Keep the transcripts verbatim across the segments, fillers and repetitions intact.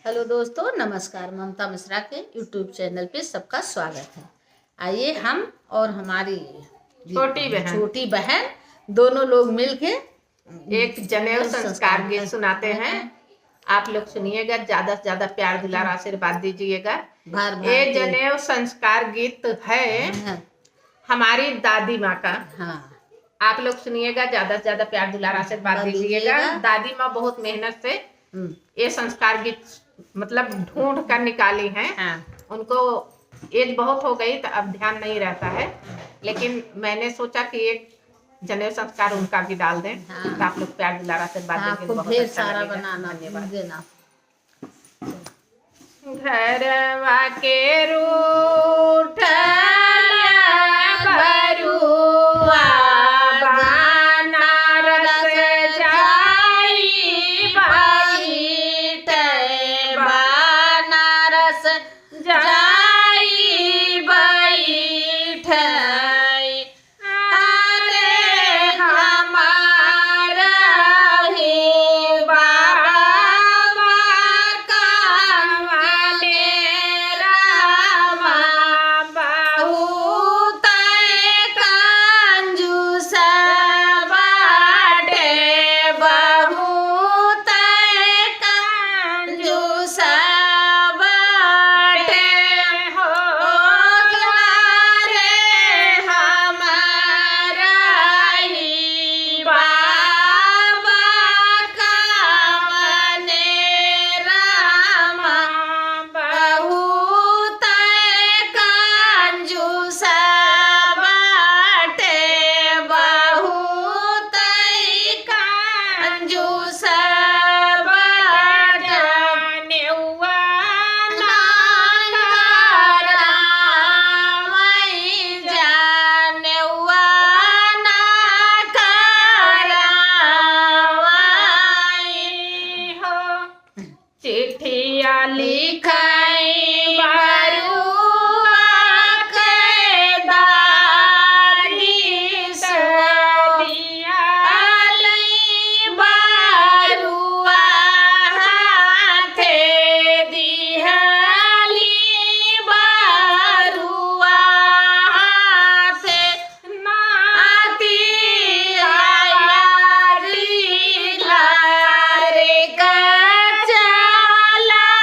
हेलो दोस्तों, नमस्कार। ममता मिश्रा के YouTube चैनल पे सबका स्वागत है। आइए, हम और हमारी छोटी बहन। छोटी बहन दोनों लोग मिलके एक जनेऊ संस्कार गीत सुनाते हैं। आप लोग सुनिएगा, ज्यादा से ज्यादा प्यार, दुलार, आशीर्वाद दीजिएगा। ये जनेऊ संस्कार गीत है हमारी दादी माँ का। हाँ। आप लोग सुनिएगा, ज्यादा से ज्यादा प्यार, दुलार, आशीर्वाद दीजिएगा। दादी माँ बहुत मेहनत से ये संस्कार गीत, मतलब, ढूंढ कर निकाली हैं। हाँ। उनको एज बहुत हो गई, तो अब ध्यान नहीं रहता है, लेकिन मैंने सोचा कि एक जनेऊ संस्कार उनका भी डाल दें। हाँ। तो आप लोग प्यार, दुलार, आशीर्वाद देंगे, खूब बहुत ढेर सारा बनाना, धन्यवाद। घरवा के रूठला बरुआ बनारस जाई बैठे, बनारस जाई बैठे। अरे हमारा ही बाबा कवने रामा बहुत कंजूस बाटे, बहुत कंजूस बाटे हो। अरे हमारा ही बाबा कवने रामा बहुत कंजूस बाटे, बहुत कंजूस बाटे। नेउआ ना करावई जा, नेउआ ना करावई हो। चिट्ठिया लिखाई बरुआ के दादी से, दिहली बरुआ हाथे, दिहली बरुआ हाथे। नाती आया लीला रे का चलाया।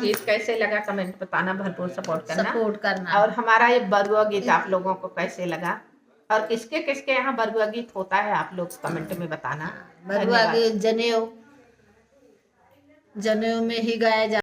गीत कैसे लगा, कमेंट बताना, भरपूर सपोर्ट करना। सपोर्ट करना। और हमारा ये बरुआ गीत आप लोगों को कैसे लगा, और किसके किसके यहाँ बरुआ गीत होता है, आप लोग कमेंट में बताना। बरुआ गीत जनेऊ, जनेऊ में ही गाया